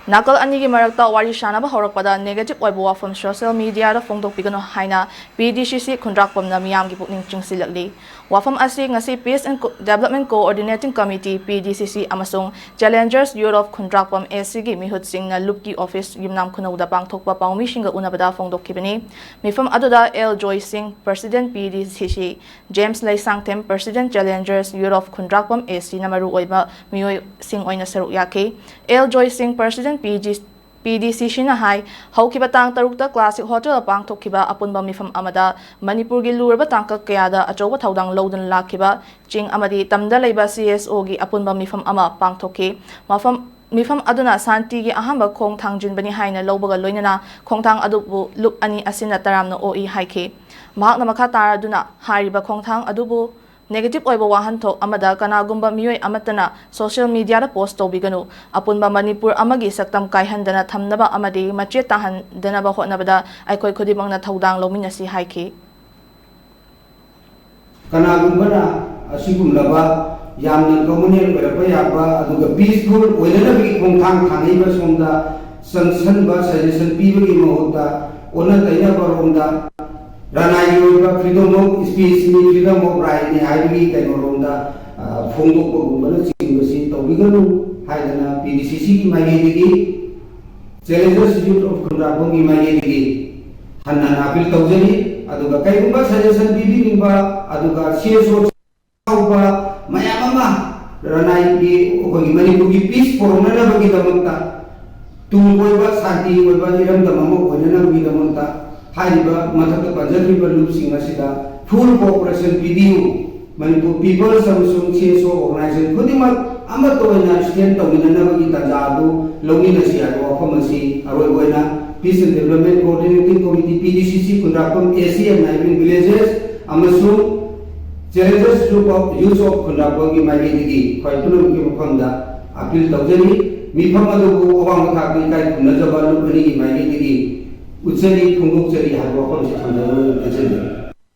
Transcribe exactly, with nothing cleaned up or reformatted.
ꯅꯥꯀꯜ ꯑꯅꯤꯒꯤ ꯃꯔꯛꯇ ꯋꯥꯔꯤ ꯁꯥꯅꯕ ꯍꯧꯔꯛꯄꯗ negative ꯑꯣꯏꯕ ꯋꯥꯐꯝ social mediaꯗ ꯐꯣꯡꯗꯣꯛꯄꯤꯒꯅꯨ ꯍꯥꯏꯅ P D C C ꯈꯨꯟꯗ꯭ꯔꯥꯛꯄꯝꯅ ꯃꯤꯌꯥꯝꯒꯤ ꯄꯨꯛꯅꯤꯡ ꯆꯤꯡꯁꯤꯜꯂꯛꯂꯤ꯫ ꯋꯥꯐꯝ ꯑꯁꯤ ꯉꯁꯤ Peace and Co- Development Coordinating Committee, P D C C, ꯑꯃꯁꯨꯡ Challengers Youth of Khundrakpam A Cꯒꯤ ꯃꯤꯍꯨꯠꯁꯤꯡꯅ ꯂꯨꯞꯀꯤ office ꯌꯨꯝꯅꯥꯝ ꯈꯨꯅꯧꯗ ꯄꯥꯡꯊꯣꯛꯄ ꯄꯥꯎꯃꯤꯁꯤꯡꯒ ꯎꯅꯕꯗ ꯐꯣꯡꯗꯣꯛꯈꯤꯕꯅꯤ꯫ ꯃꯤꯐꯝ ꯑꯗꯨꯗ ꯑꯦꯜ ꯖꯣꯏ ꯁꯤꯡ, President P D C C, James Leishangthem, President Challengers Youth of Khundrakpam A Cꯅ ꯃꯔꯨꯑꯣꯏꯕ ꯃꯤꯑꯣꯏꯁꯤꯡ ꯑꯣꯏꯅ ꯁꯔꯨꯛ ꯌꯥꯈꯤ꯫ ꯑꯦꯜ ꯖꯣꯏ ꯁꯤꯡ, President P G P D C Cꯅ ꯍꯥꯏ, ꯍꯧꯈꯤꯕ ꯇꯥꯡ ꯇꯔꯨꯛꯇ Classic Hotelꯗ ꯄꯥꯡꯊꯣꯛꯈꯤꯕ ꯑꯄꯨꯟꯕ ꯃꯤꯐꯝ ꯑꯃꯗ ꯃꯅꯤꯄꯨꯔꯒꯤ ꯂꯨꯔꯕ ꯇꯥꯡꯀꯛ ꯀꯌꯥꯗ ꯑꯆꯧꯕ ꯊꯧꯗꯥꯡ ꯂꯧꯗꯨꯅ ꯂꯥꯛꯈꯤꯕ ꯆꯤꯡ ꯑꯃꯗꯤ ꯇꯝꯗ ꯂꯩꯕ C S Oꯒꯤ ꯑꯄꯨꯟꯕ ꯃꯤꯐꯝ ꯑꯃ ꯄꯥꯡꯊꯣꯛꯈꯤ꯫ ꯃꯐꯝ, ꯃꯤꯐꯝ ꯑꯗꯨꯅ ꯁꯥꯟꯇꯤꯒꯤ ꯑꯍꯥꯟꯕ ꯈꯣꯡ ꯊꯥꯡꯖꯤꯟꯕꯅꯤ ꯍꯥꯏꯅ ꯂꯧꯕꯒ ꯂꯣꯏꯅꯅ ꯈꯣꯡꯊꯥꯡ ꯑꯗꯨꯕꯨ ꯂꯨꯞ ꯑꯅꯤ ꯑꯁꯤꯅ ꯇꯔꯥꯝꯅ ꯑꯣꯛꯏ ꯍꯥꯏꯈꯤ꯫ ꯃꯍꯥꯛꯅ ꯃꯈꯥ ꯇꯥꯔꯗꯨꯅ ꯍꯥꯏꯔꯤꯕ ꯈꯣꯡꯊꯥꯡ ꯑꯗꯨꯕꯨ negative ꯑꯣꯏꯕ ꯋꯥꯍꯟꯊꯣꯛ ꯑꯃꯗ ꯀꯅꯥꯒꯨꯝꯕ ꯃꯤꯑꯣꯏ ꯑꯃꯠꯇꯅ social mediaꯗ post ꯇꯧꯕꯤꯒꯅꯨ꯫ ꯑꯄꯨꯟꯕ ꯃꯅꯤꯄꯨꯔ ꯑꯃꯒꯤ ꯁꯛꯇꯝ ꯀꯥꯏꯍꯟꯗꯅ ꯊꯝꯅꯕ ꯑꯃꯗꯤ ꯃꯆꯦꯠ ꯇꯥꯍꯟꯗꯅꯕ ꯍꯣꯠꯅꯕꯗ ꯑꯩꯈꯣꯏ ꯈꯨꯗꯤꯡꯃꯛꯅ ꯊꯧꯗꯥꯡ ꯂꯧꯃꯤꯟꯅꯁꯤ ꯍꯥꯏꯈꯤ꯫ ꯀꯅꯥꯒꯨꯝꯕꯅ ꯑꯁꯤꯒꯨꯝꯂꯕ ꯌꯥꯝꯅ communal ꯑꯣꯏꯔꯛꯄ ꯌꯥꯕ ꯑꯗꯨꯒ peaceful ꯑꯣꯏꯅꯅꯕꯒꯤ ꯈꯣꯡꯊꯥꯡ ꯊꯥꯡꯉꯛꯏꯕ ꯁꯣꯝꯗ ꯆꯪꯁꯟꯕ suggestion ꯄꯤꯕꯒꯤ ꯃꯍꯨꯠꯇ ꯑꯣꯟꯅ ꯇꯩꯅꯕꯔꯣꯝꯗ ꯔꯅꯥꯏꯒꯤ ꯑꯣꯏꯕ freedom of speechꯅꯤ, freedom of rightꯅꯤ ꯍꯥꯏꯕꯒꯤ ꯀꯩꯅꯣꯔꯣꯝꯗ ꯐꯣꯡꯗꯣꯛꯄꯒꯨꯝꯕꯅꯆꯤꯡꯕꯁꯤ ꯇꯧꯕꯤꯒꯅꯨ ꯍꯥꯏꯗꯅ P D C Cꯒꯤ ꯃꯥꯏꯀꯩꯗꯒꯤ Challengers Youth of ꯈꯨꯟꯗ꯭ꯔꯥꯛꯄꯝꯒꯤ ꯃꯥꯏꯀꯩꯗꯒꯤ ꯍꯟꯅ ꯍꯟꯅ appeal ꯇꯧꯖꯔꯤ꯫ ꯑꯗꯨꯒ ꯀꯩꯒꯨꯝꯕ suggestion ꯄꯤꯕꯤꯅꯤꯡꯕ ꯑꯗꯨꯒ C S O ꯌꯥꯎꯕ ꯃꯌꯥꯝ ꯑꯃ ꯔꯅꯥꯏꯒꯤ ꯑꯩꯈꯣꯏꯒꯤ ꯃꯅꯤꯄꯨꯔꯒꯤ peace ꯄꯨꯔꯛꯅꯅꯕꯒꯤꯗꯃꯛꯇ ꯇꯨꯡ ꯀꯣꯏꯕ ꯁꯥꯟꯇꯤ ꯑꯣꯏꯕ ꯏꯔꯝꯗꯝ ꯑꯃ ꯑꯣꯏꯅꯅꯕꯒꯤꯗꯃꯛꯇ ꯍꯥꯏꯔꯤꯕ ꯃꯊꯛꯇ ꯄꯟꯖꯈ꯭ꯔꯤꯕ ꯂꯨꯞꯁꯤꯡ ꯑꯁꯤꯗ full cooperation ꯄꯤꯕꯤꯌꯨ꯫ ꯃꯅꯤꯄꯨꯔ People's ꯑꯃꯁꯨꯡ C S O organization ꯈꯨꯗꯤꯡꯃꯛ ꯑꯃꯠꯇ ꯑꯣꯏꯅ stand ꯇꯧꯃꯤꯟꯅꯅꯕꯒꯤ ꯇꯥꯟꯖꯥ ꯑꯗꯨ ꯂꯧꯃꯤꯟꯅꯁꯤ ꯍꯥꯏꯕ ꯋꯥꯐꯝ ꯑꯁꯤ ꯑꯔꯣꯏꯕ ꯑꯣꯏꯅ Peace and Development Coordinating Committee, P D C C, Khundrakpam A C and neighbouring villages ꯑꯃꯁꯨꯡ Challengers Youth of, Youth of ꯈꯨꯟꯗ꯭ꯔꯥꯛꯄꯝꯒꯤ ꯃꯥꯏꯀꯩꯗꯒꯤ ꯈ꯭ꯋꯥꯏ ꯄꯨꯝꯅꯃꯛꯀꯤ ꯃꯐꯝꯗ appeal ꯇꯧꯖꯔꯤ꯫ ꯃꯤꯐꯝ ꯑꯗꯨꯕꯨ ꯑꯋꯥꯡꯕ ꯊꯥꯛꯇ ꯏꯀꯥꯏ ꯈꯨꯝꯅꯖꯕ ꯂꯨꯞ ꯑꯅꯤꯒꯤ ꯃꯥꯏꯀꯩꯗꯒꯤ ꯎꯠꯆꯔꯤ, ꯐꯣꯡꯗꯣꯛꯆꯔꯤ ꯍꯥꯏꯕ ꯋꯥꯐꯝꯁꯤ ꯊꯝꯖꯔꯒ ꯂꯣꯏꯁꯤꯟꯖꯔꯤ꯫